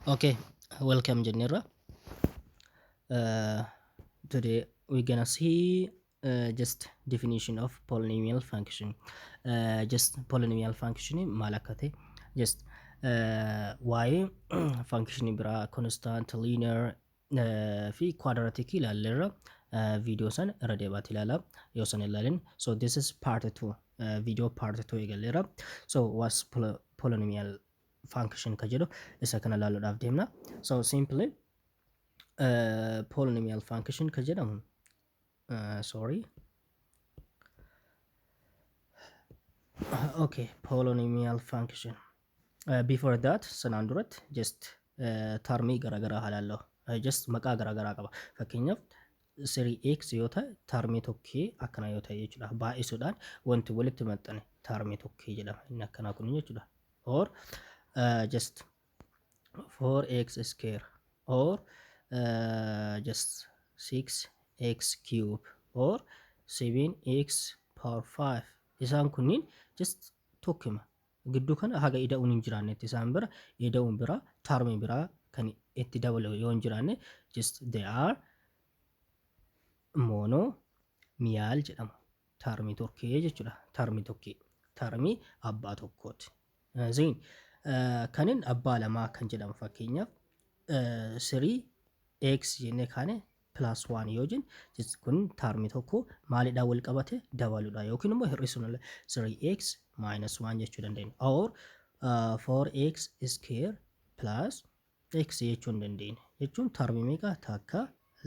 Okay, welcome jenneerra. Today we're gonna see just definition of polynomial function. Just polynomial function maal akka ta'e, just waa'ee function biraa constant, linear fi quadratic ilaalleerra. Video sana irra deebaati ilaala yoo sana ilaalin. So this is part 2, video part 2 eegalleerra. So what's polynomial function ka jedhu isa kana ilaaluudhaaf deemna. So simply polynomial function ka jedhamu, sorry, okay, polynomial function. Before that, sanaan duratti just termii garaagaraa haa ilaallu. Just maqaa garaagaraa qaba. Fakkeenyaaf 3x yoo ta'e termii tokkee akkana yoo ta'e jechuudha. Baay'isuudhaan wanti walitti maxxane termii tokkee jedhama. Inni akkanaa kun jechuudha. Or just 4x square or just 6x cube or 7x power 5, isaan kunniin just tokkuma. Gidduu kana haga ida'uun hin jiraannetti isaan bira ida'uun biraa termii biraa kan itti dabalu yoo hin jiraanne, just they are monomial jedhamu. Termii tokkee jechuudha. Termii tokkee, termii abbaa tokkooti. Then kanin abbaa lamaa kan jedhamu, fakkeenyaaf 3x jennee kaane plus 1 yoo jenne, just kun termii tokko maalidhaan wal qabate? Dabaluudha yookiin immoo hir'isuun 3x minus 1 jechuu dandeenya, or 4x square plus x jechuu hin dandeenya. Jechuun termii meeqa? Takka,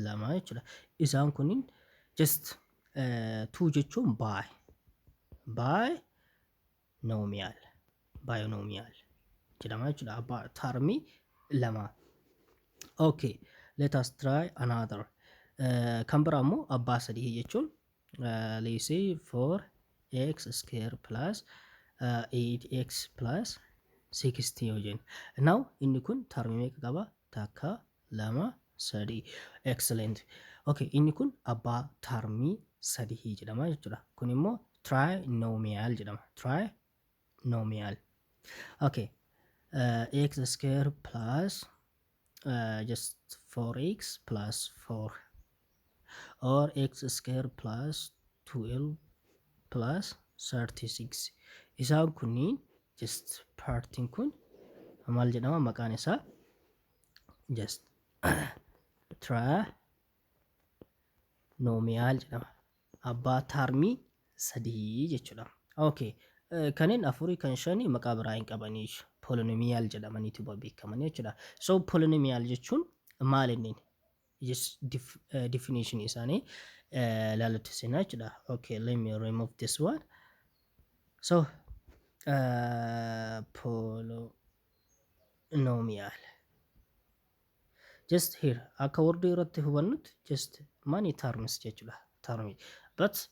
lama jechuudha. Isaan kunniin just 2 jechuun binomial jedhama jechuudha. Abbaa termii lama. Okay, let us try another. Kan biraa immoo abbaa sadii jechuun, let's say 4x square plus 8x plus 60 yoo jennu. Now inni kun termii meeqa qaba? Takka, lama, sadii. Excellent. Okay, inni kun abbaa termii sadii jedhama jechuudha. Kun immoo trinomial jedhama. Trinomial. Okay. X square plus just 4x plus 4 or x square plus 12 plus 36, isaan kunniin just partiin kun maal jedhama maqaan isaa? Just trinomial jedhama. Abbaa termii sadii jechuudha. Okay. Kanneen afurii, kan shanii maqaa biraa hin qabanii, polynomial jedhamaniitu beekaman jechuudha. So polynomial jechuun maal inni? Just definition isaanii ilaalutti seenaa jechuudha. Okay, let me remove this one. So polynomial, just here akka wordii irratti hubannutti just many terms jechuudha. Term, but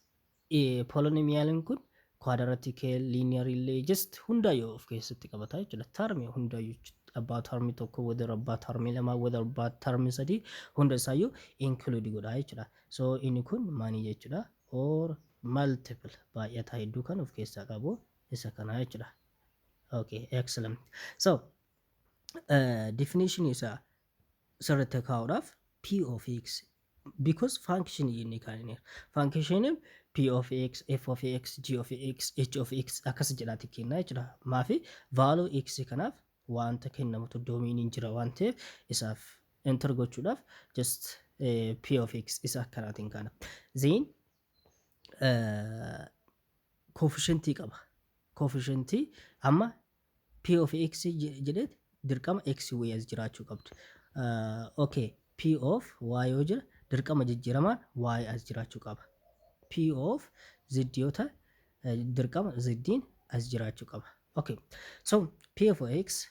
polynomialin kun quadratic, linear illee just hundaayyuu of keessatti qabata jechuudha. Termii hundaayyuu, abbaa termii tokko, whether abbaa termii lama, whether abbaa termii sadii, hunda isaayyuu include godha jechuudha. So inni kun many jechuudha, or multiple, baay'ataa hedduu kan of keessaa qabu isa kana jechuudha. Okay, excellent. So definition isaa sirriitti kaa'uudhaaf p of x, because function inni kan inni function p of x, f of x, g of x, h of x akkas jedhaati kenna jechuudha. Maafi value x kanaaf wanta kennamutu domainiin jira waan ta'eef, isaaf enter gochuudhaaf just p of x isa akkanaatiin kana. Then coefficientii qaba. Coefficientii amma p of x jedhee dirqama x y as jiraachuu qabdu. Okay, p of y yoo jira dirqama jijjiiramaan y as jiraachuu qaba. P of z yoo ta'e dirqama z'n as jiraachuu qaba. Okay, so p of x,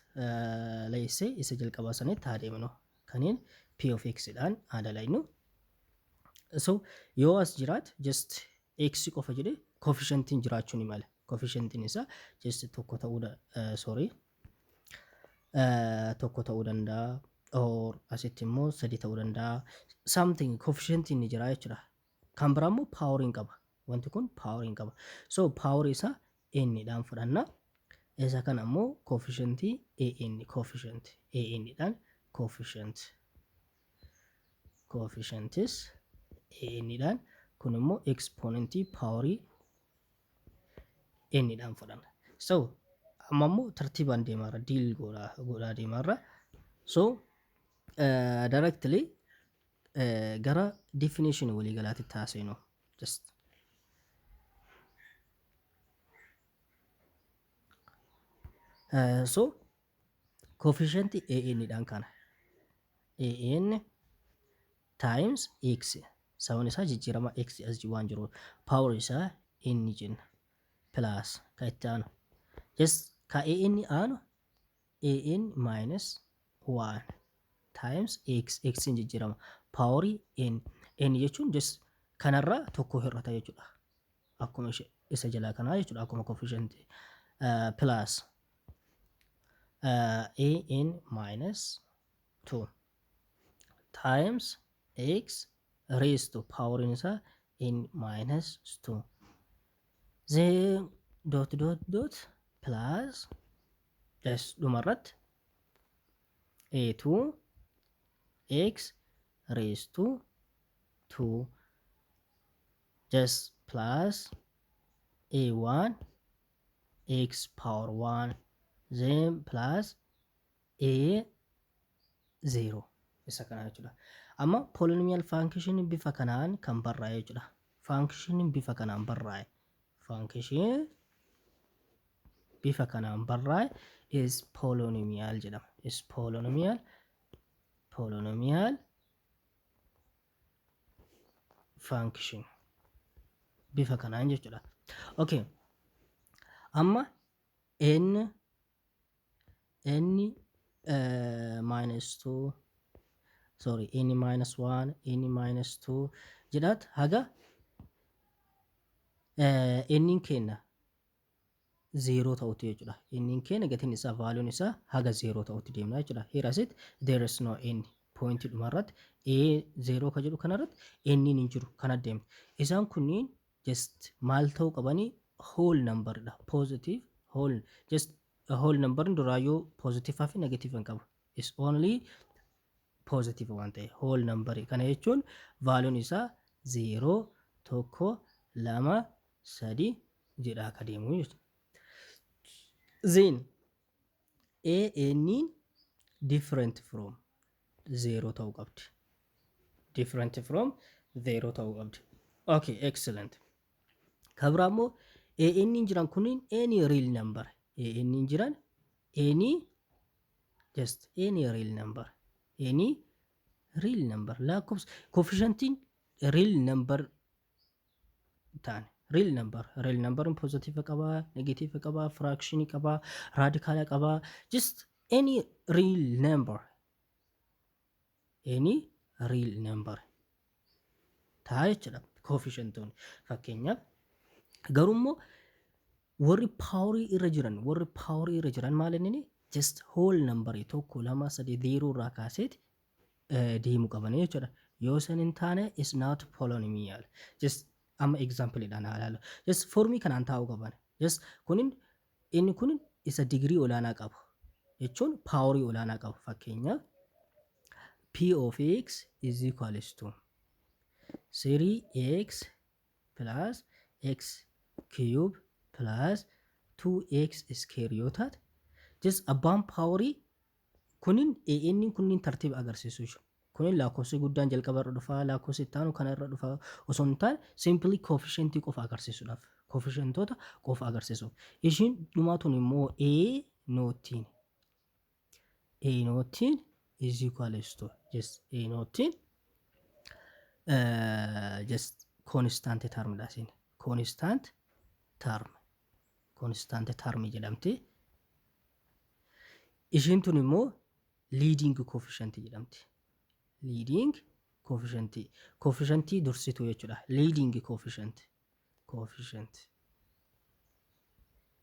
let's say isa jalqabaa sanitti haa deemnu. Kaniin p of x dhaan haa dalagnu. So yoo as jiraate just x qofa jedhee coefficientiin jiraachuu ni mala. Coefficientiin isaa just tokko ta'uu, sorry, tokko ta'uu danda'a or asitti immoo sadi ta'uu danda'a. Something coefficientiin ni jira jechuudha. Kan biraa immoo poweriin qaba. Wanti kun poweriin qaba. So power isaa n dhaan fudhanna. Isa kana immoo coefficientii an, coefficient an dhaan, coefficient, coefficientis an dhaan, kun immoo exponentii powerii n dhaan fudhanna. So amma immoo tartiibaan deemaarra, deal godhaa deemaarra. So directly gara definition waliigalaatti taasinu. Just so coefficient an dhaan kana an times x, sababni isaa jijjiirama x as waan jiru, power isaa n jenna, plus ka itti aanu, just ka an aanu an minus 1 times x, x hin jijjiirama, powerii n, n jechuun just kanarraa tokko hir'ata jechuudha, akkuma isa jalaa kanaa jechuudha, akkuma coefficient, plus an minus 2 times x raised to poweriin isaa n minus 2, then dot dot dot plus s dhumarratti a2 x raised to 2, just plus a1 x power 1, then plus a 0. Isa kana jechuudha. Amma polynomial function bifa kanaan kan barraa'e jechuudha. Function bifa kanaan barraa'e. Function bifa kanaan barraa'e is polynomial jedhama. Is polynomial function bifa kanaan jechuudha. Okay. Amma n minus 2, sorry, n minus 1, n minus 2 jedhaat haga n kenna 0 ta'utti jechuudha. N keenya gatiin isaa, valuun isaa haga 0 ta'utti deemna jechuudha. Here asitti there is no n point, dhumarratti a 0 ka jedhu kanarratti n hin jiru, kana deemte. Isaan kunniin just maal ta'uu qabanii? Whole number dha. Positive whole, just whole number duraayyuu positive fi negative hin qabu. Is only positive waan ta'e whole number kana jechuun valuun isaa 0, 1, 2, 3 jedhaa akka deemu jechuudha. Then a n different from 0 ta'uu qabdi. Different from 0 ta'uu qabdi. Okay, excellent. Kabira immoo a n jiran kunniin any real number. A n jiran any, just any real number. Any real number lakkoofsa coefficientiin real number ta'an, real number, real number positive qabaa, negative qabaa, fraction qabaa, radical qabaa, just any real number, any real number ta'a jechuudha coefficientoonni. Fakkeenyaaf garuu immoo warri powerii irra jiran, warri powerii irra jiran maal inni, just whole number tokko, lama, sadii, zeeroo irraa kaaseeti deemuu qaban jechuudha. Yoo san hin taane is not polynomial. Just amma example dhaan haa ilaallu. Just formii kanaan taa'uu qaban. Just kunin, inni kun isa digirii olaanaa qabu jechuun powerii olaanaa qabu. Fakkeenyaaf p of x is equals to 3x plus x cube plus 2x square yoo taate, just abbaan powerii kunin inni kunniin tartiiba agarsiisu jechuudha. Kunin lakkoofsi guddaan jalqaba irra dhufaa, lakkoofsi itti aanu kana irra dhufaa osoo hin taane, simply coefficientii qofa agarsiisuudhaaf, coefficientoota qofa agarsiisuuf. Ishiin dhumaa tun immoo a noughtiin, a noughtiin is equals to just a noughtiin just constant term dha isin, constant term, constant term jedhamti. Ishiin tun immoo leading coefficient jedhamti. Leading coefficient, coefficient dursituu jechuudha. Leading coefficient, coefficient,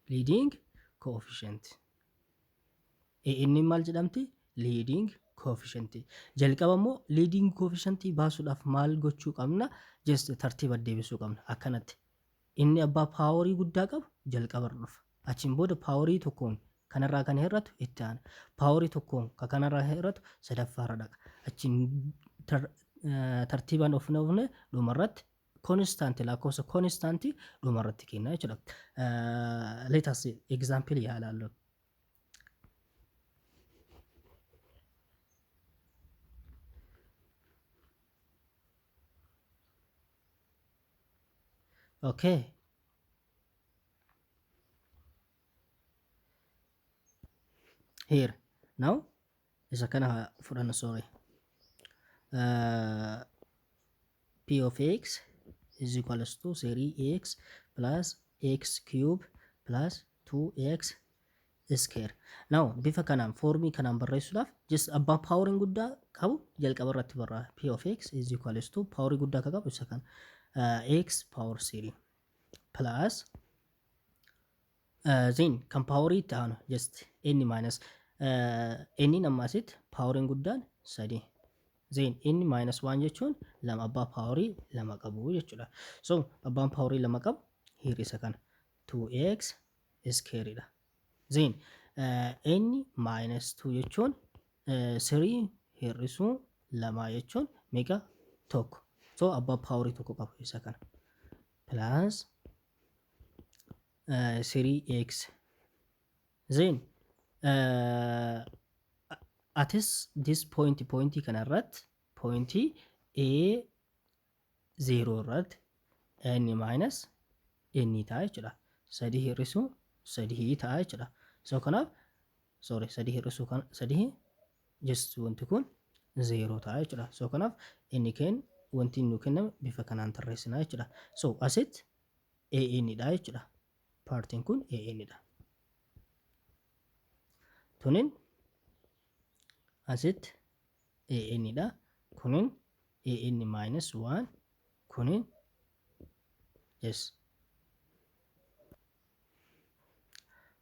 leading coefficient. Inni maal jedhamti? Leading coefficient. Jalqaba immoo leading coefficient baasuudhaaf maal gochuu qabna? Just tartiiba deebisuu qabna akkanatti. Inni abbaa powerii guddaa qabu jalqaba irra dhufa. Achiin booda powerii tokkoon kanarraa kan hir'atu itti aana. Powerii tokkoon ka kanarraa hir'atu sadaffaarra dhaqa. Achiin tartiibaan ofne ofne dhumarratti constant, lakkoofsa constant dhumarratti kenna jechuudha. Let us example yaa ilaallu. Okay. Here. Now isa kana fudhanna, sorry. P of x is equals to 3x plus x cube plus 2x square. Now bifa kanaan, formii kanaan barreessuudhaaf, just abbaa poweriin guddaa qabu jalqaba irratti barraa. P of x is equals to, powerii guddaa ka qabu isa kana, x power 3 plus, then kan powerii itti aanu just n minus n. Amma asitti poweriin guddaan sadi. Then n minus 1 jechuun lama, abbaa powerii lama qabu jechuudha. So abbaan powerii lama qabu here isa kana, 2x square dha. Then n minus 2 jechuun 3 hir'isuu lama jechuun meeqa? Tokko. So abbaa powerii tokko qabu isa kana. Plus 3x. Then atis this point, pointii kana irratti, pointii a 0 irratti n minus n ta'a jechuudha. Sadii hir'isuu sadii ta'a jechuudha. So kanaaf, sorry, sadii hir'isuu kan sadii, just wanti kun 0 ta'a jechuudha. So kanaaf inni kenn wanti nu kenname bifa kanaan tarreessina jechuudha. So asitti an dha jechuudha. Partiin kun an dha. Tunin asitti an dha. Kunin an minus 1, kunin yes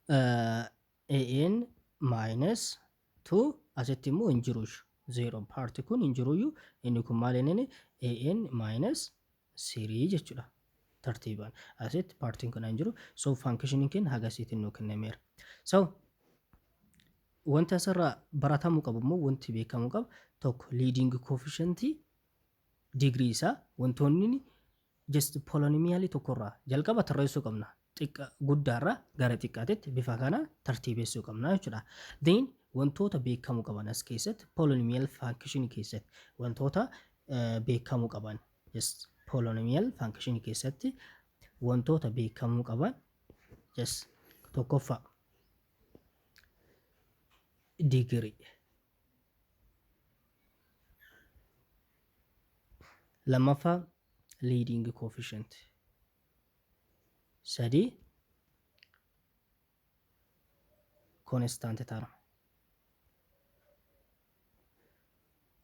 an minus 2. Asitti immoo hin jiru, 0 parti kun hin jiruyyuu. Inni kun maal? Inni an minus 3 jechuudha. Tartiibaan asitti partiin kun hin jiru. So functioniin keenya hagasiitiin nuu kennameera. So wanti asirraa baratamuu qabu immoo, wanti beekamuu qabu tokko, leading coefficient, degree isaa. Wantoonni just polynomialii tokkorraa jalqaba tarreessuu qabna. Xiqqa guddaarraa gara xiqqaatitti bifa kana tartiibessuu qabna jechuudha. Then wantoota beekamuu qaban as keessatti, polynomial function keessatti wantoota beekamuu qaban, just polynomial function keessatti wantoota beekamuu qaban, just tokkoffaa degree, lammaffaa leading coefficient, sadii constant term,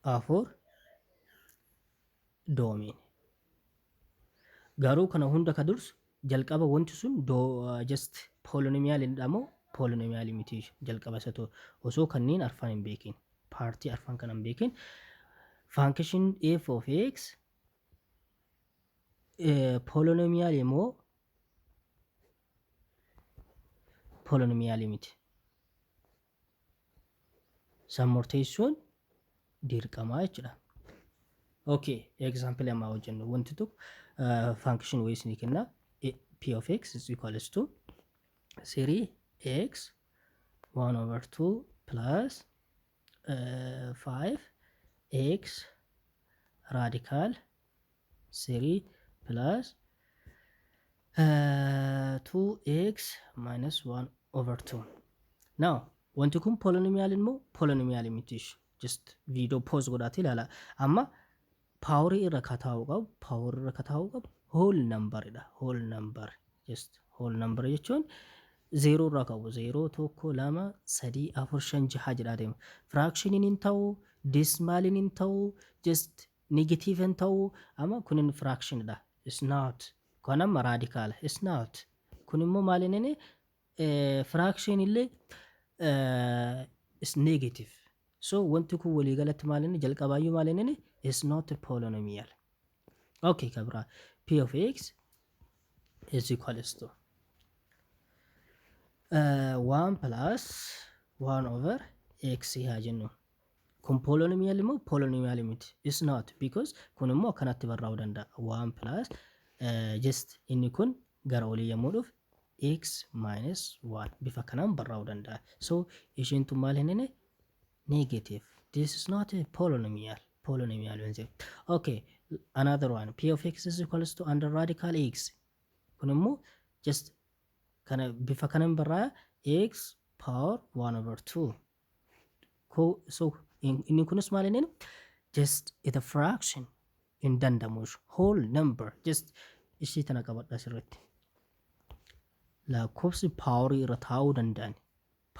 afur domain. Garuu kana hunda ka dursu jalqaba wanti sun just polynomial moo polynomial miti jalqaba isa osoo kanneen arfan hin beekin, partii arfan kana hin beekin, function f of x polynomial moo polynomial miti san murteessuun dirqamaa jechuudha. Okay, example ammaa hojjennu. Wanti tokko function wayii isinii kenna. P of x is equals to 3x 1 over 2 plus 5 x radical 3 plus 2x minus 1 over 2. Now wanti kun polynomial immoo polynomial miti? Just video pause godhaatee ilaala. Amma powerii irra kataa'uu qabu, powerii irra kataa'uu qabu whole number dha. Whole number, just whole number jechuun zeeroo irraa qabu, zeeroo, tokko, lama, sadii, afur, shan, jaha jedhaa deema. Fractioniin hin ta'u, decimaliin hin ta'u, just negative hin ta'u. Amma kunin fraction dha, it's not. Kun amma radical, it's not. Kun immoo maal? Inni fraction illee is negative. So wanti kun waliigalatti maal inni jalqabaayyuu maal inni is not a polynomial. Okay, kabira p of x is equals to 1 plus 1 over x haa jennu. Kun polynomial immoo polynomial miti. It's not, because kun immoo akkanatti barraa'uu danda'a. 1 plus just inni kun gara olii yommuu dhufu x minus 1 bifa kanaan barraa'uu danda'a. So isheen tun maal hinne? Negative. This is not a polynomial. Polynomial when say. Okay, another one. P of x is equals to under radical x. Kun immoo just kana bifa kanaan barraa'a, x power 1 over 2. So inni kunis maal inni? Just it a fraction hin danda'amu, whole number. Just ishii tana qabadha sirriitti. Lakkoofsi powerii irra taa'uu danda'an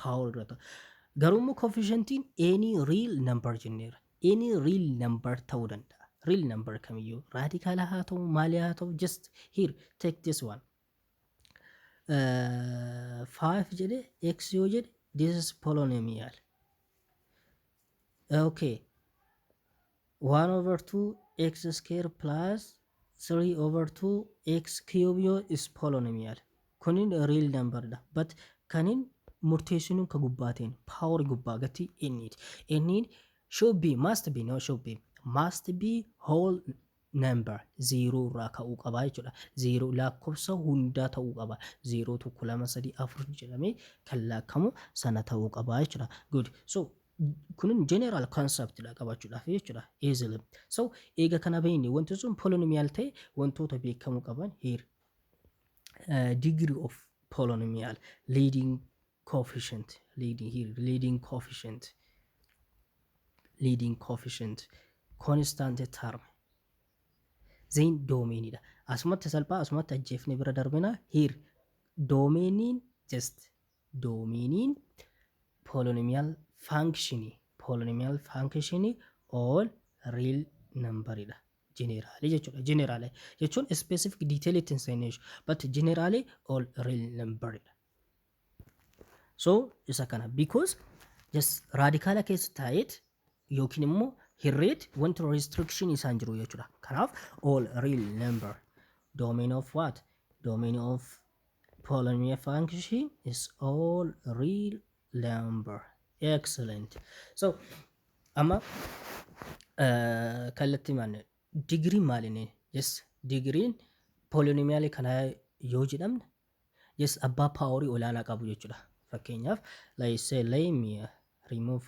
power irra taa'u. Garuu immoo coefficientiin any real number jenneera. Any real number ta'uu danda'a. Real number kamiyyuu, radical haa ta'u, maalii haa ta'u. Just here, take this one. 5 jedhe, x yoo jedhe, this is polynomial. Okay, 1 over 2 x square plus 3 over 2 x cube yoo is polynomial. Kunin real number dha, but kanin murteessinu ka gubbaateen power gubbaa gati inniiti. Inniin should be, must be, no, should be, must be whole number. Zero irraa ka'uu qaba jechuudha. Zero lakkoofsa hundaa ta'uu qaba. Zero, tokko, lama, sadii, afur jedhamee kan lakkamu sana ta'uu qaba jechuudha. Good. So kunin general concept dha qabachuudhaaf jechuudha. Easily. So eega kana beekne, wanti sun polynomial ta'e, wantoota beekamuu qaban here. Degree of polynomial, leading coefficient, leading here, leading coefficient, leading coefficient, constant term, then domainidha. Asumatti salphaa, asumatti ajjeefne bira darbina. Here domainiin, just domainiin polynomial function, polynomial function all real numberidha. Generally jechuudha. Generally jechuun specific detail ittiin seenne, but generally all real numberidha. So isa kana because just radical keessa taa'eet yookiin immoo hirreet wanti restriction isaan jiru jechuudha. Kanaaf all real number. Domain of what? Domain of polynomial function is all real number. Excellent. So amma kallattii maal digriin maal inni? Yes, digriin polynomial kanaa yoo jedhamne, yes, abbaa powerii olaanaa qabu jechuudha. Fakkeenyaaf, like say, let me remove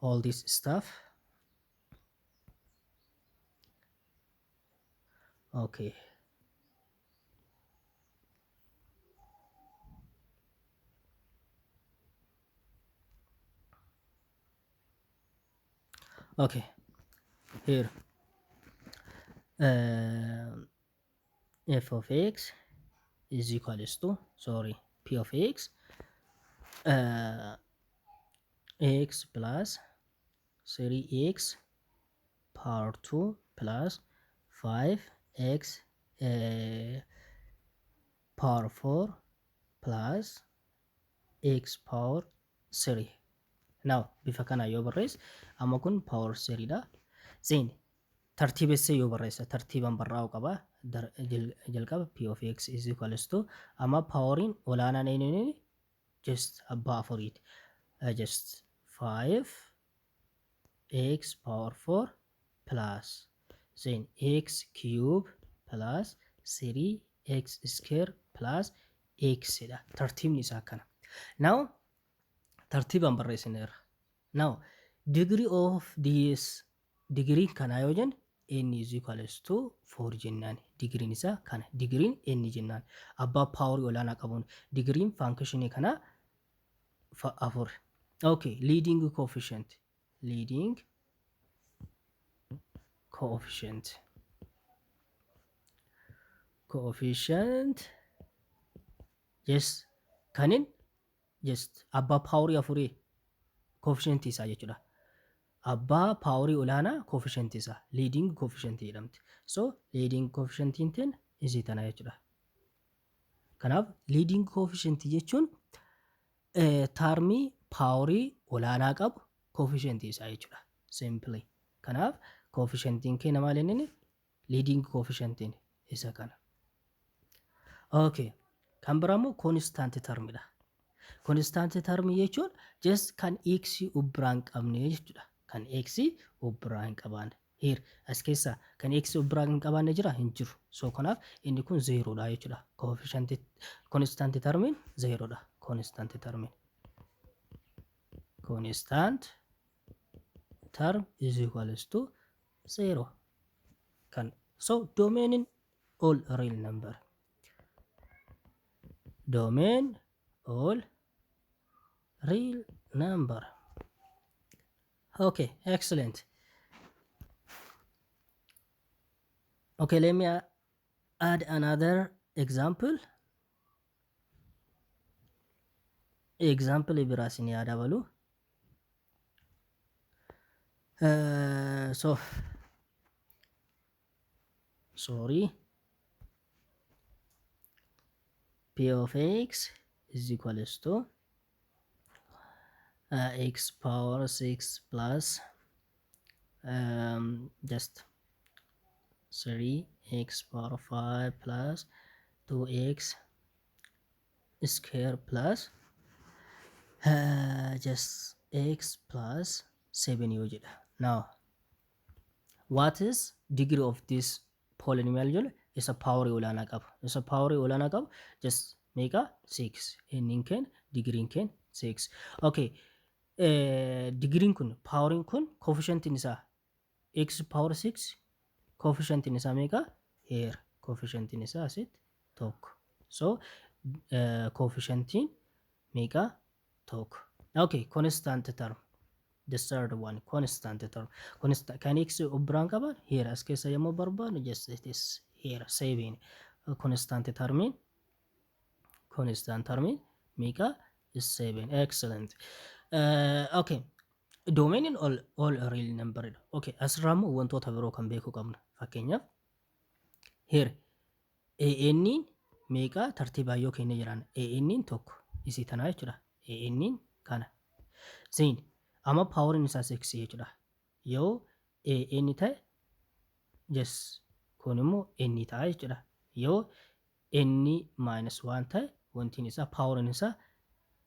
all this stuff. Okay. Okay. Here. F of x is equals to, sorry, p of x, x plus 3x power 2 plus 5x power 4 plus x power 3. Now bifa kana yoo barreesse, amma kun power 3 dha. Then tartiibessee yoo barreessa, tartiiban barraa'uu qaba. Jalqaba p of x is equals to, amma poweriin olaanaan eenyuun? Just abbaa afuriiti. Just 5 x power 4 plus then x cube plus 3 x square plus x dha. Tartiibni isaa akkana. Now tartiibaan barreessineerra. Now degree of this, degree kanaa yoo jenne, n is equals to 4 jennaan. Digriin isaa kana, digriin n jennaan, abbaa powerii olaanaa qabuun digriin functionii kanaa afur. Okay, leading coefficient, leading coefficient, coefficient, yes, kanin just abbaa powerii afurii coefficient isaa jechuudha. Abbaa powerii olaanaa coefficient isaa leading coefficient jedhamti. So leading coefficientiin teen isii tana jechuudha. Kanaaf leading coefficient jechuun termii powerii olaanaa qabu coefficient isaa jechuudha. Simply. Kanaaf coefficientiin keenya maal inni? Leading coefficientiin isa kana. Okay. Kan biraa immoo constant termidha. Constant term jechuun just kan x of biraa hin qabne jechuudha. Kan x of biraa hin qabaanne. Here as keessa kan x of biraa hin qabaanne jira? Hin jiru. So kanaaf inni kun zeeroodha jechuudha. Coefficient constant termiin zeeroodha. Constant termiin. Constant term is equals to zero. Kan so domain all real number. Domain all real number. Okay, excellent. Okay, let me add another example. Example biraa isin yaa dabalu. So sorry, p of x is equals to x power 6 plus just 3x power 5 plus 2x square plus just x plus 7 yoo jedha. Now what is degree of this polynomial jedhu? Isa power olaanaa qabu. Isa power olaanaa qabu just meeqa? 6. Inni keen digiriin keen 6. Okay. Digiriin kun, poweriin kun, coefficientiin isaa x power 6, coefficientiin isaa meeqa? Here coefficientiin isaa asitti tokko. So coefficientiin meeqa? Tokko. Okay, constant term. The third one, constant term. Constant kan x of biraan qaban here as keessa yommuu barbaadnu, just it is here seven. Constant termiin, constant termiin meeqa? Is 7. Excellent. Okay. Domainiin all real number dha. Okay, asirraa immoo wantoota biroo kan beekuu qabna. Fakkeenyaaf here AN meeqa tartiibaan yoo kenne jiran, AN tokko isii tanaa jechuudha. AN kana. Then amma poweriin isaa 6 jechuudha. Yoo AN ta'e, yes, kun immoo N ta'a jechuudha. Yoo N minus 1 ta'e, wantiin isaa poweriin isaa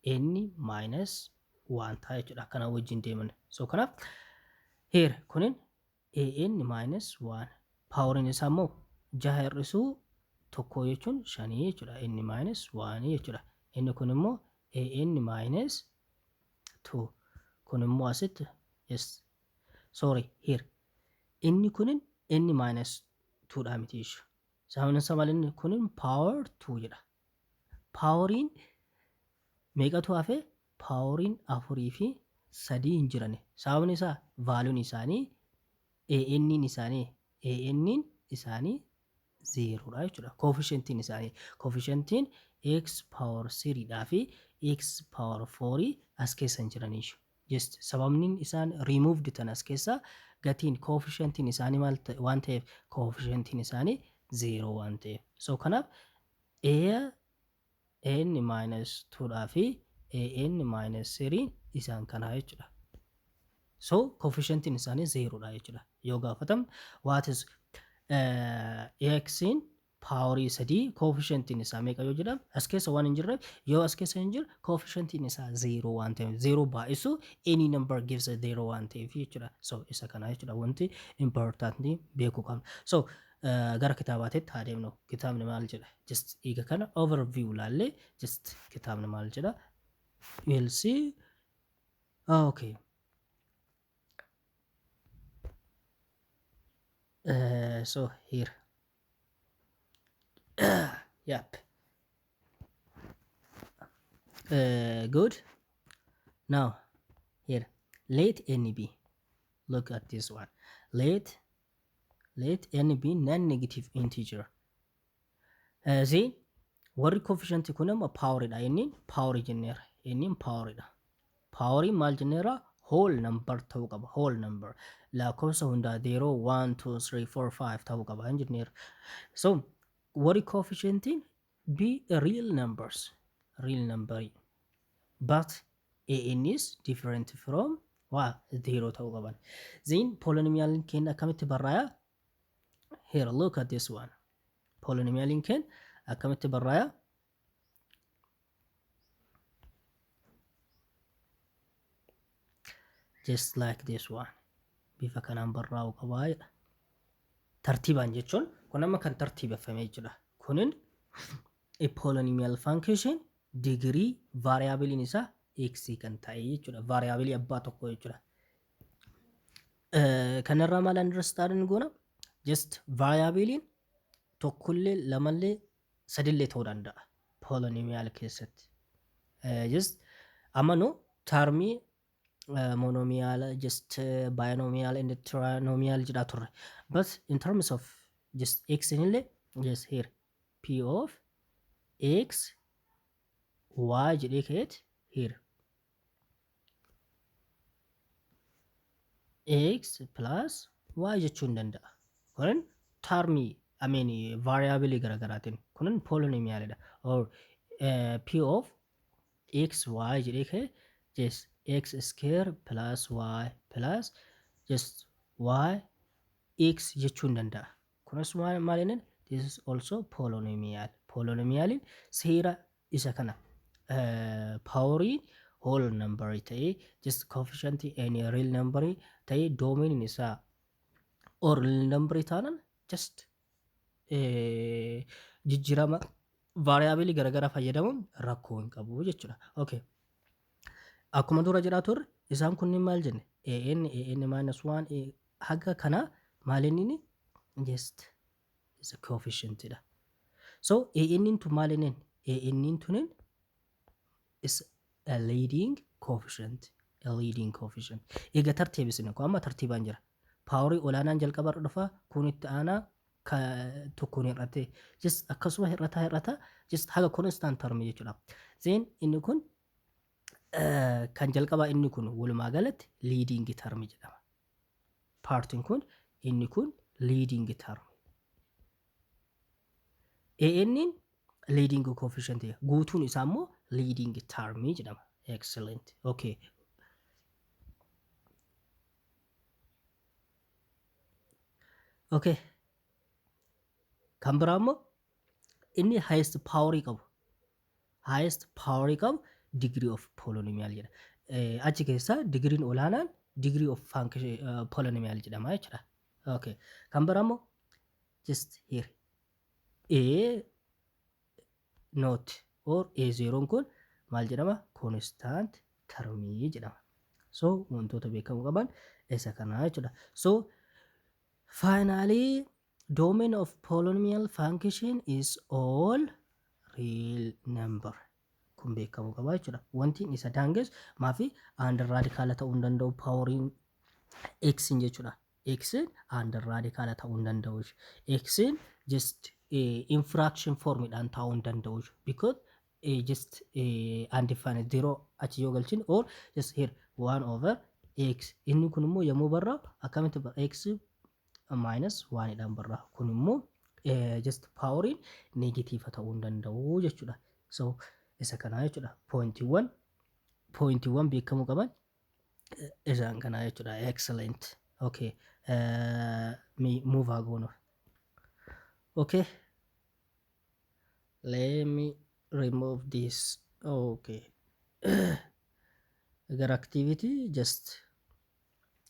N minus 1 ta'a jechuudha. Akkana wajjin deeman. So kanaaf here kunin AN minus 1, poweriin isaa immoo jaha hir'isuu tokko jechuun shanii jechuudha. N minus 1 jechuudha. Inni kun immoo AN minus 2. Kun immoo asitti, yes, sorry, here inni kunin N minus 2 dha miti jechuudha. Sababni isaa maal? Inni kunin power 2 jedha. Poweriin meeqatu hafe? Poweriin afurii fi sadii hin jiran. Sababni isaa valueun isaanii, AN isaanii zeeroodha jechuudha. Coefficientiin isaanii, coefficientiin x power 3 dhaa fi x power 4 as keessa hin jiran jechuudha. Just sababni isaan removed tan as keessa gatiin coefficientiin isaanii maal waan ta'eef? Coefficientiin isaanii zeeroo waan ta'eef. So kanaaf a n minus 2 dhaa fi a n minus 3 isaan kanaa jechuudha. So coefficientiin isaanii zeeroodha jechuudha. Yoo gaafatam, what is x'n powerii sadii coefficientiin isaa meeqa yoo jedham, as keessa waan hin jirreef, yoo as keessa hin jirre, coefficientiin isaa zeeroo waan ta'eef, zeeroo baay'isu any number gives a zero waan ta'eef jechuudha. So isa kana jechuudha wanti important beekuu qabna. So gara kitaabaatitti haa deemnu. Kitaabni maal jedha? Just eega kana overview laallee, just kitaabni maal jedha? We'll see. Okay. So here, yep, good. Now here, let n be, look at this one, let n be non-negative integer. Then warri coefficient kun amma poweridha. Inni power jenneera, inni poweridha. Powerii maal jenneera? Whole number ta'uu qaba. Whole number, lakkoofsa hundaa, 0, 1, 2, 3, 4, 5 ta'uu qaba hin jenneera. So warri coefficientiin be real numbers, real number, but an is different from waa zero ta'uu qaban. Then polynomial keenya akkamitti barraaya? Here, look at this one. Polynomial keenya akkamitti barraaya? Just like this one. Bifa kanaan barraa'uu qabaa jedha. Tartiibaan jechuun kun amma kan tartiibeffame jechuudha. Kunin a polynomial function degree variableiin isaa x kan ta'e jechuudha. Variable abbaa tokko jechuudha. Kanarraa maal understand goona? Just variableiin tokkollee, lamallee, sadillee ta'uu danda'a polynomial keessatti. Just amma nu termii monomial, just binomial and trinomial jedhaa turre. But in terms of just x illee, just here p of x y jedhee ka'eet here x plus y jechuu hin danda'a. Kunin termii, I mean, variable garaagaraatiin kunin polynomialidha. Or p of x y jedhee ka'e just x square plus y plus just y x jechuu hin danda'a. Kunis maal inni? This is also polynomial. Polynomialiin seera isa kana, poweriin whole number ta'ee, just coefficient any real number ta'ee, domain isaa or real number taanan, just jijjiirama variable garagaraa fayyadamuun rakkoo hin qabu jechuudha. Okay. Akkuma dura jedhaa turre, isaan kunniin maal jenne? An, an minus 1 haga kana maal inni? Just is a coefficient dha. So an tun maal inni? An tunin is a leading coefficient. A leading coefficient. Egaa tartiibisne kun amma tartiibaan jira. Powerii olaanaan jalqaba irra dhufa, kun itti aanaa, tokkoon hir'ate, just akkasuma hir'ataa hir'ataa, just haga constant term jechuudha. Then inni kun kan jalqabaa, inni kun walumaa galatti leading term jedhama. Partiin kun, inni kun leading term. AN leading coefficient, guutuun isaa immoo leading term jedhama. Excellent. Okay. Okay. Kan biraa immoo inni highest power qabu. Highest power qabu degree of polynomial jedha. Achi keessaa digiriin olaanaan degree of function polynomial jedhama jechuudha. Okay. Kan biraa immoo just here A naught or A zeroon kun maal jedhama? Constant termii jedhama. So wantoota beekamuu qaban isa kana jechuudha. So finally, domain of polynomial function is all real number. Kun beekamuu qaba jechuudha. Wanti isa daangessu maafi under radical ta'uu hin danda'u poweriin x jechuudha. X under radical ta'uu hin danda'u. X just in fraction formidhaan ta'uu hin danda'u. Because just undefined zero achi yoo galchine, or just here 1 over x, inni kun immoo yommuu barraa'u akkamitti barra? X minus 1 dhaan barraa'a. Kun immoo just poweriin negative ta'uu hin danda'u jechuudha. So isa kanaa jechuudha. Pointiiwwan beekamuu qaban isaan kanaa jechuudha. Excellent. Okay. Move haa goonu. Okay. Let me remove this. Okay. Gara activity, just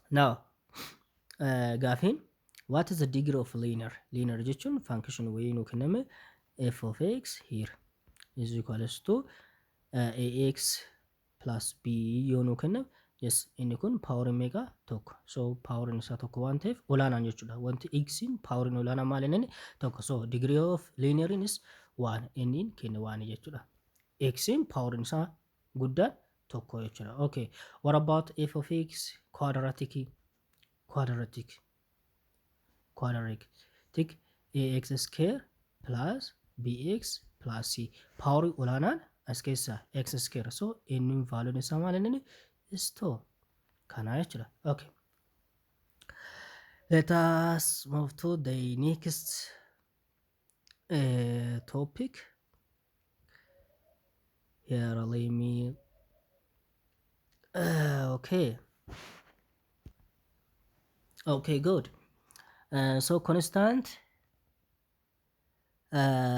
now gaafiin, what is the degree of linear? Linear jechuun function wayii nuu kenname, f of x here is equals to ax plus b yoo nuu kenname, yes, inni kun powerin meeqa? Tokko. So powerin isaa tokko waan ta'eef olaanaan jechuudha. Wanti x powerin olaanaa maal inni? Tokko. So degree of linear is 1, inni kenne waan jechuudha. X powerin isaa guddaan tokko jechuudha. Okay, what about f of x quadratic? Quadratic ax square plus bx plus c, powerii olaanaan as keessa x square, so inni valuun isaa maal inni? Is 2 kana jechuudha. Okay, let us move to the next topic here. Let me okay, good. So constant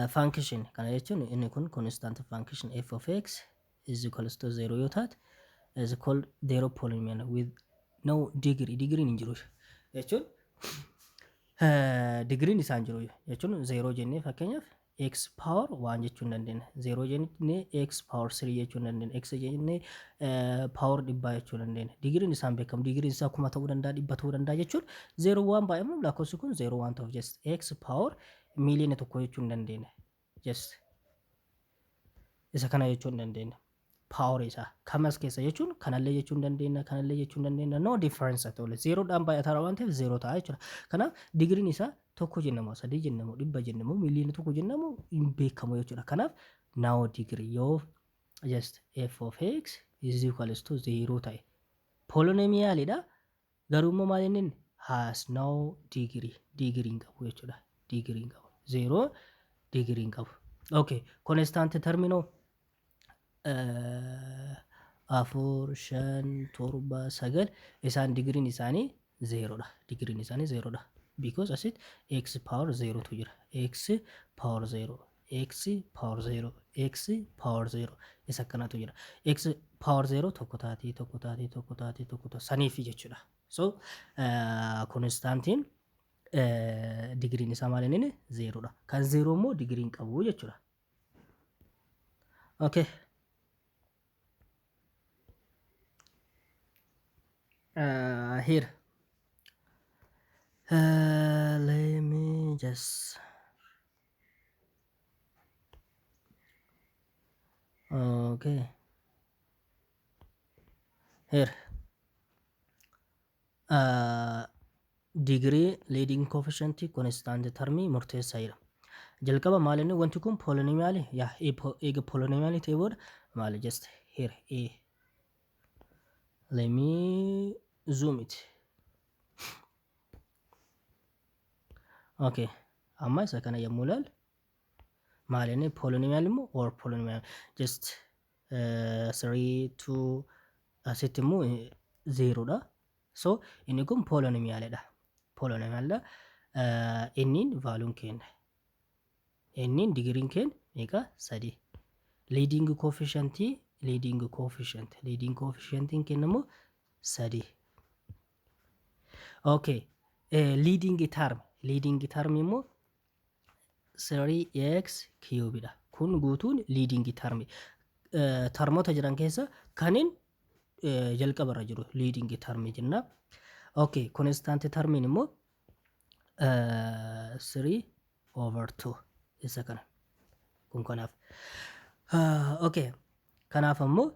function kana jechuun, inni kun constant function f of x is equals to 0 yoo taate is called zero polynomial with No degree, digiriin hin jiru jechuun, digiriin isaan jiru jechuun, zeeroo jennee fakkeenyaaf x power 1 jechuu hin dandeenya. Zeeroo jennee x power 3 jechuu hin dandeenya. X jennee power 100 jechuu hin dandeenya. Digiriin isaan beekamu. Digiriin isaa 1000 ta'uu danda'a, 100 ta'uu danda'a jechuun zeeroo waan baay'amu lakkoofsi kun zeeroo waan ta'uuf just x power 1,000,000 jechuu hin dandeenya. Just isa kana jechuu hin dandeenya. Power isaa kamas keessa jechuun kanallee jechuu hin dandeenya, kanallee jechuu hin dandeenya. No difference at all. Zeeroodhaan baay'ataa waan ta'eef zeeroo ta'a jechuudha. Kanaaf digiriin isaa tokko jennamu, sadii jennamu, 100 jennamu, 1,000,000 jennamu hin beekamu jechuudha. Kanaaf no degree yoo just f of x is equals to zero ta'e polynomialidha. Garuu immoo maal inni has no degree, degree hin qabu jechuudha. Degree hin qabu. Zeeroo degree hin qabu. Okay, constant terminoo afur, shan, torba, sagal isaan digiriin isaanii zeeroodha. Digiriin isaanii zeeroodha. Because asitti x power zeerotu jira. X power zero, x power zero, x power zero isa akkanatu jira. X power zero tokko taatii, tokko taatii, tokko taatii, tokko taati saniifi jechuudha. So constantiin digiriin isaa maal inni zeeroodha. Kan zeeroo immoo digiriin qabu jechuudha. Okay. Here. Let me just. Okay. Here. Degree, leading coefficient, constant termii murteessaa jira. Jalqaba maal inni wanti kun polynomial yaa eega polynomial ta'e booda maal just here a let me zoom it. Okay, amma isa kana yommuu ilaalu maal inni polynomial immoo or polynomial just 3 2 asitti immoo zeeroodha. So inni kun polynomialidha. Polynomialidha. Inniin vaaluun kenna. Inniin digiriin kenna meeqa? Sadi. Leading coefficient, leading coefficient, leading coefficientiin kennamu sadi. Okay. Leading term, leading term immoo 3x cube dha. Kun guutuun leading term. Termoota jiran keessa kanin jalqabarra jiru leading term jenna. Okay, constant termiin immoo 3 over 2 isa kana. Kun kanaaf. Okay, kanaaf ammoo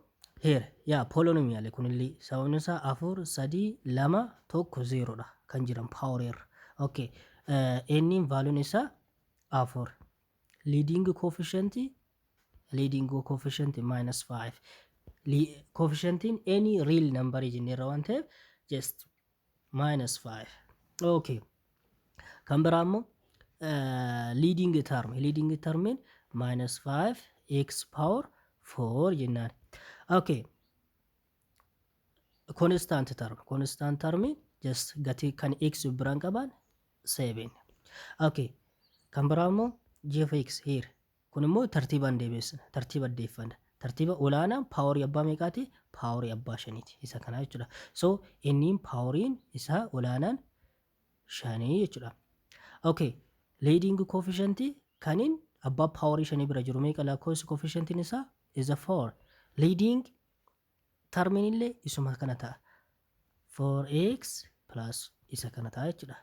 here yaa polynomial kunillee sababni isaa afur, sadii, lama, tokko, zeeroodha kan jiran power irra. Okay, inniin vaaluun isaa afur. Leading coefficient, leading coefficient minus 5. Coefficientiin any real number jenneerra waan ta'eef just minus 5. Okay. Kan biraa immoo leading term, leading termiin minus 5 x power 4 jennaan. Okay. Constant term, constant termiin just gatii kan x biraan qaban 7. Okay. Kan biraa immoo g of x here. Kun immoo tartiibaan deebisna, tartiiba deeffanna. Tartiiba olaanaan paaworii abbaa meeqaati? Paaworii abbaa shaniiti. Isa kanaa jechuudha. So inniin paaworiin isaa olaanaan shanii jechuudha. Okay. Leading coefficient kaniin abbaa paaworii shanii bira jiru meeqa lakkoofsi coefficientiin isaa is a 4. Leading termiin illee isuma kana ta'a. 4x plus isa kana ta'a jechuudha.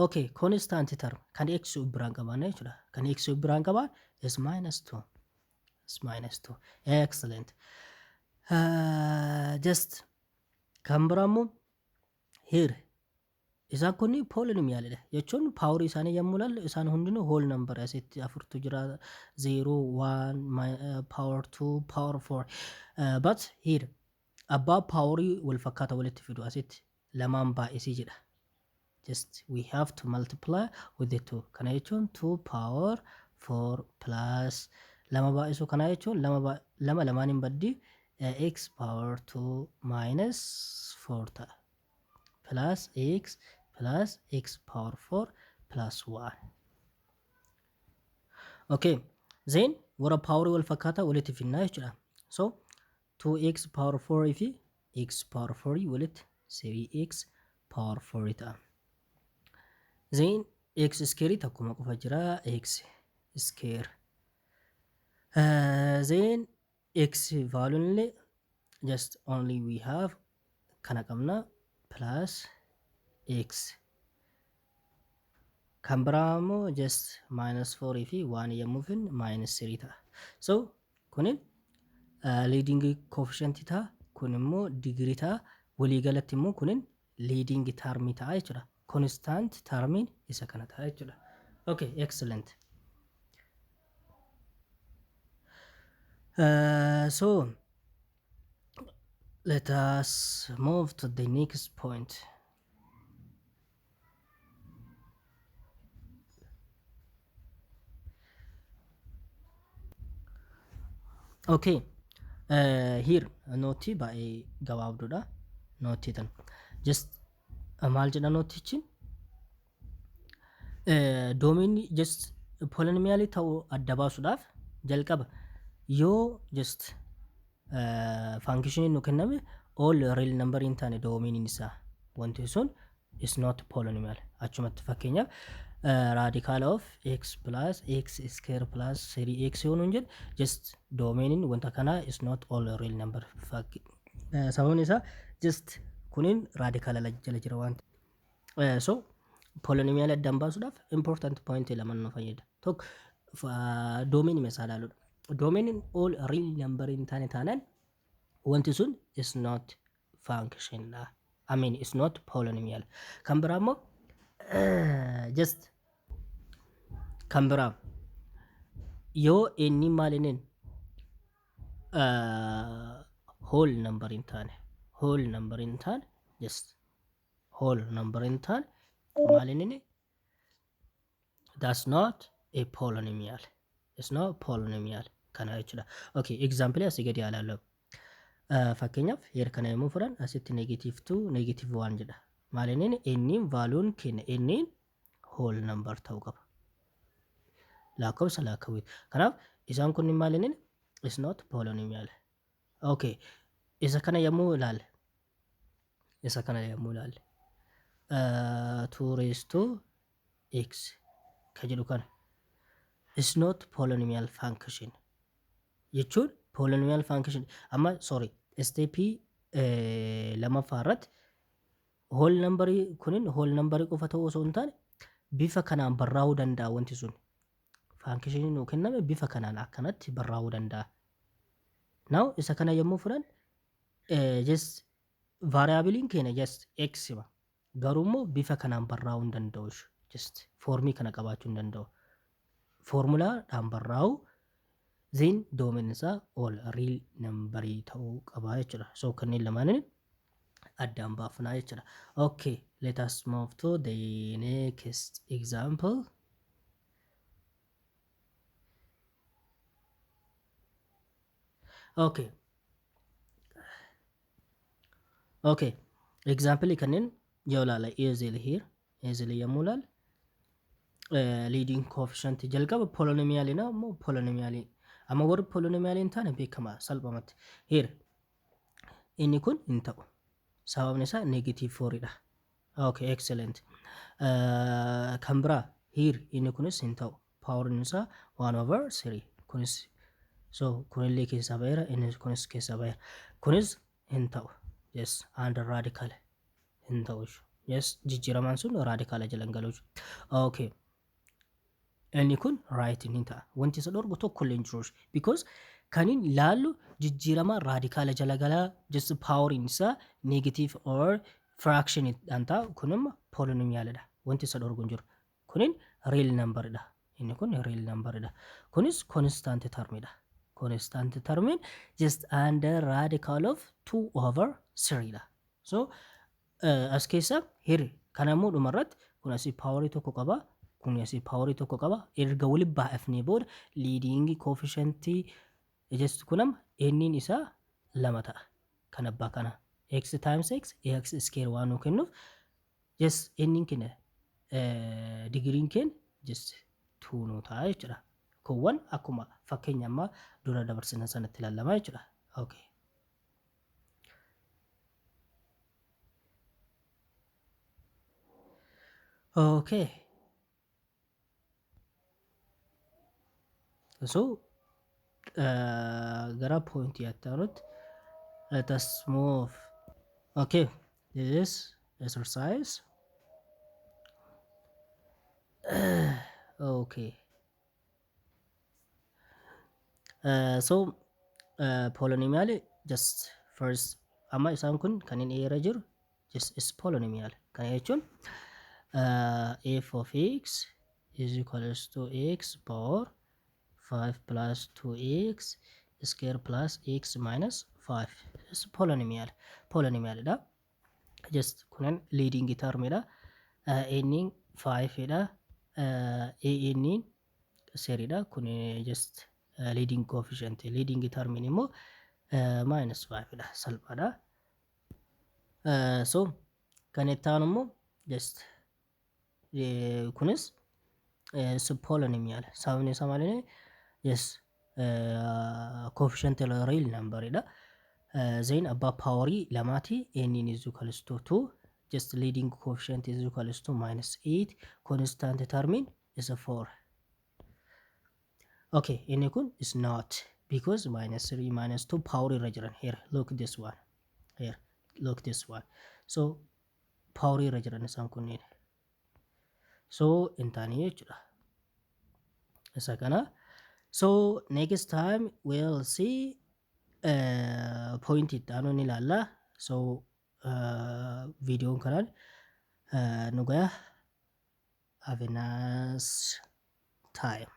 Okay, constant term kan x biraan qabaanna jechuudha. Kan x biraan qabaan is minus 2. Is minus 2. Excellent. Just kan biraa immoo here isaan kun polynomialidha jechuun paaworii isaanii yommuu ilaallu isaan hundinuu whole number. Asitti afurtu jira, 0, 1, power 2, power 4, but here abbaa paaworii wal fakkaata walitti fidu asitti lamaan baay'isii jedha. Just we have to multiply with the 2. Kana jechuun 2 power 4 plus lama baay'isuu kana jechuun lama lama lamaan hin baddi, x power 2 minus 4 ta'a plus x plus x power 4 plus 1. Okay, then warra paaworii wal fakkaataa walitti finnaa jechuudha. So 2x power 4 fi x power 4 walitti 3x power 4 ta'a. Then x square takkuma qofa jira x square. Then x value illee just only we have kana qabna plus x. Kan biraa immoo just minus 4 fi 1 yommuu finne minus 3 ta'a. So kunin leading coefficient ta'a, kun immoo degree ta'a, waliigalatti immoo kunin leading term ta'a jechuudha. Constant termiin isa kana ta'a jechuudha. Okay, excellent. So let us move to the next point. Okay. Here nootii baay'ee gabaabduudha. Nootii tan. Just maal jedha nootichi? Doomeenni just polynomialii ta'uu adda baasuudhaaf jalqaba yoo just faankishiniin nu kenname all real number hin taane doomeeniin isaa wanti sun is not polynomial. Achumatti fakkeenyaaf radical of x plus x square plus 3x yoo nuun jedhe just doomeeniin wanta kanaa is not all real number. Sababni isaa just kunin raadikaala jala jira waan ta'eef. So polynomial addaan baasuudhaaf important point lama nu fayyada. Tokko doomeenii isaa ilaaluudha. Doomeniin all real number hin taane taanaan wanti sun is not function dha. I mean is not polynomial. Kan biraa immoo just kan biraa yoo inni maal inni whole number hin taane, whole number hin taane, just whole number hin taane maal inni, that's not a polynomial. It's not polynomial kana jechuudha. Okay, example asii gadi ilaallu. Fakkeenyaaf heer kana yommuu fudhan asitti negative 2 negative 1 jedha. Maal inni inni vaaluun kenna inni whole number ta'uu qaba. Lakkoofsa lakkaawwiiti. Kanaaf isaan kun maal inni is not polynomial. Okay, isa kana yommuu ilaalle, isa kana yommuu ilaalle 2 raised to x ka jedhu kana is not polynomial function jechuun polynomial function amma sorry stepii lamaffaa irratti whole numberii kunin whole numberii qofa ta'uu osoo hin taane bifa kanaan barraa'uu danda'a wanti sun. Faankishinii nuu kenname bifa kanaan akkanatti barraa'uu danda'a. Now isa kana yommuu fudhan just variabiliin keenya just x ma garuu immoo bifa kanaan barraa'uu hin danda'u, just foormii kana qabaachuu hin danda'u. Foormulaadhaan barraa'u then domain isaa all real numberii ta'uu qaba jechuudha. So kanneen lamaaniin addaan baafnaa jechuudha. Okay, let us move to the next example. Okay. Okay. Example kanneen yoo ilaala easily here, easily yommuu ilaala leading coefficient jalqaba polynomial na immoo polynomial amma warri polynomial hin taane beekama salphumatti. Here inni kun hin ta'u. Sababni isaa negative 4 dha. Okay, excellent. Kan biraa here inni kunis hin ta'u. Power isaa 1 over 3 kunis so kunillee keessaa ba'eera, inni kunis keessaa ba'eera. Kunis hin ta'u. Yes, under radical hin ta'u. Yes, jijjiiramaan sun raadikaala jala hin galu. Okay. Inni kun right ni ta'a. Wanti isa dhorgu tokko illee hin jiru. Because kan inni ilaallu jijjiirama raadikaala jala galaa just poweriin isaa negative or fraction dhaan ta'a. Kun immoo polynomialidha. Wanti isa dhorgu hin jiru. Kunin real number dha. Inni kun real number dha. Kunis constant termidha. Constant termiin just under radical of 2 over 3 dha. So as keessa hirri kana immoo dhumarratti kun asii paawarii tokko qaba, kun asii paawarii tokko qaba. Erga walitti baay'ifnee booda leading coefficientii just kun amma n'n isaa 2 ta'a. Kan abbaa kana x times x x square waan nuu kennuuf just n'n keenya digiriin keenya just 2 nuu ta'a jechuudha. Kuuwwan akkuma fakkeenya ammaa dura dabarsina sanatti ilaalama jechuudha. Okay. Okay. So gara point itti aanutti let us move. Okay, this is exercise. Okay. So polynomial just first amma isaan kun kan inni irra jiru just is polynomial. Kana jechuun f of x is equals to x power 5 plus 2x square plus x minus 5 is polynomial. Polynomial dha. Just kunan leading term dha. Inni 5 dha. Inni seriidha. Kun just leading coefficient. Leading term immoo minus 5 dha. Salphaadha. So kan itti aanu immoo just kunis polynomial. Sababni isaa maali? Yes, coefficient real number dha. Then abbaa powerii lamaati, n is equals to 2, just leading coefficient is equals to minus 8, constant term is a 4. Okay, inni kun is not because minus 3 minus 2 power irra jiran. Here, look this one. Here, look this one. So power irra jiran isaan kunneen. So hin taane jechuudha isa kana. So next time we'll see point itti aanu ni ilaalla. So viidiyoon kanaan nu gaya. Have a nice time.